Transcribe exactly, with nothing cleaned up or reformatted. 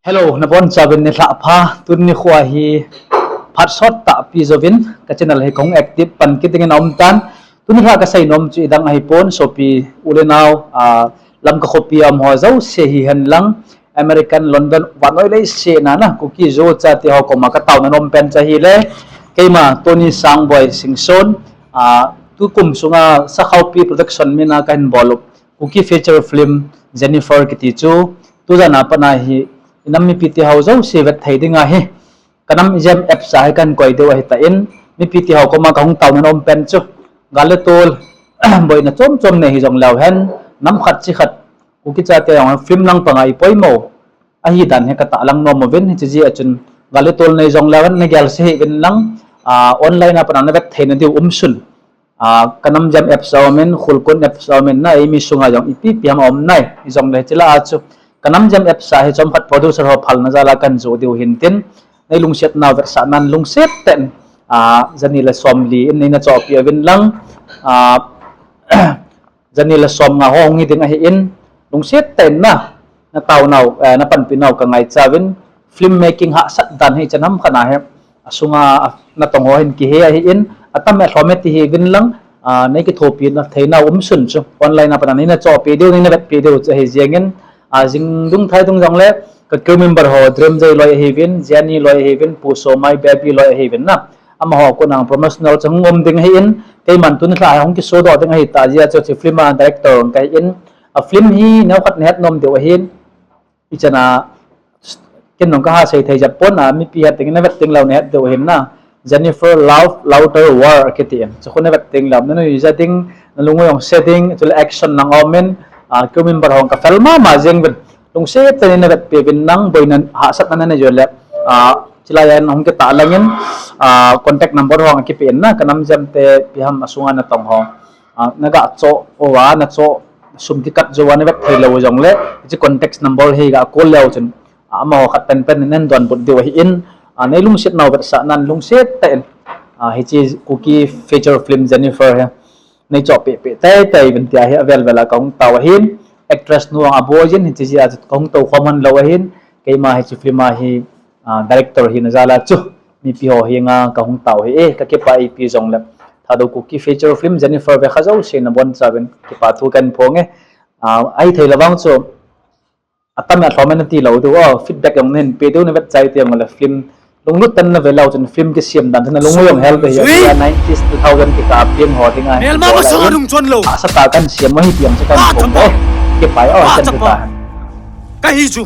Hello, nabonchauvin nilhah pha. Tuni nikho hi phat sot tahpi jouvin ka channel hi kahung active pan kit dingin aum tan. Tuni nikho kasei nom chu idang ahipon, sopi u le nao, ah, Lamka khopi a um ho jouse hihen lang, American, London, vannoi leiset a na Kuki Zo chate ho koma ka taona nom pen chu ahile, keima Tony Sangboi Singson, ah, tukum sunga Sakhaopi Production mina kahin bol u Kuki feature film Jennifer kiti chu, tujan a pat a hi inam mipi te ho jouse vet thei ding ahi. Ka Nam Jam apps a hi kahin koi diu ahitan, mipi te ho koma kahung taona nom pen chu, gal le tol, boina chom chom nei hijong leu hen, nam khat chi khat, Kuki chate jong film lang panga ipoimo ahi dan hi ka tahlang nom uvin, hiche jeh a chun gal le tol nei jong leu hen, nagel se hih uvin lang, ah, online a pat a na vet theina diu um sun. Ah, Ka Nam Jam apps a um in, Khulkun apps a um in, na eimi sunga jong ipi ipi ham a um nai, hijong le hiche lah a chu Ka Nam Jam apps a hi chomkhat producer ho phalna jal a kahin joh diu hin tin, nei lungset nau vetsahnan lungset tah in, ah, jani le somli in nei na chohpeh uvin lang, ah, jani le somnga ho hung hi ding ahin, lungset tah in na, na taonau, eh, na panpi nau ka ngaicha uvin, film making hahsat dan hi chan ham khat a hi, asunga, a, natong ho hin kihe ahin, atam e lhom e ti hih uvin lang, ah, nei kithopi na thei nau um sun chu, online a pat a nei na chohpeh diu, nei na vetpeh diu chu ahi jeng in, ah, jing dung thai dung jong le, ka crew member ho, Dream Jay loi ahi uvin, Jenny loi ahi uvin, Pu Somai Baby loi ahi uvin na. Amaho kona promotional chu hung um ding ahin, keiman tuni nikho a hung kisodoh ding ahi tah jeh a chu, hiche film a director kahi in, a film hi neokhat na het nom diu ahin, ichan a, ken jong kaha sei thei jep pon a, mipi het ding in na vet ding leu na het diu ahin na. Jennifer Love Louder War kiti in. Chu khu na vet ding leu, na nuija ding, na lung u jong se ding, chule action lang um in, ah, crew member ho ka fel mama jeng uvin. Lungset tah in na vetpeh uvin lang, boina hahsatna na nei u le, ah, chulai a hung kitahlang in, ah, contact number ho akipe in na, Ka Nam Jam te ipi ham asunga natong ho, ah, na ga choh uva, na choh sum kikat jou a na vet thei lou jong le, hiche contact number hi ga call leu chun, ah, amaho khat penpen in nei donbut diu ahin, ah, nei lungset nau vetsahnan lungset tah in, ah, hiche Kuki feature film Jennifer hi nei chohpeh peh teitei uvin tia hi avel vel a kahung tao ahin, actress nu jong aboi jin, hiche jeh a chu kahung tou khom hon lou ahin, keima hiche film a hi, ah, director hina jal a chu mipi ho henga kahung tao ahi e, ka kipah e ipi jong le. Thadou Kuki feature film Jennifer vekha jouse nabonchauvin kipa thu kahin phong e. Ah, ahithei le vang chu, atam e alhom e nati lou diu, oh, feedback jong nahin pe diu, na vetchai teng ule film lunglut tah in na ve leu chun film kisem dan chu na lung u jong hel ding ahi, nineties, two thousand kikah a film ho dinga hi bol a, hahsa tah a kahin sem u ahi ti jong chu kahin phong e. Kipah e, oh, chan chu tahen. Kahi chu.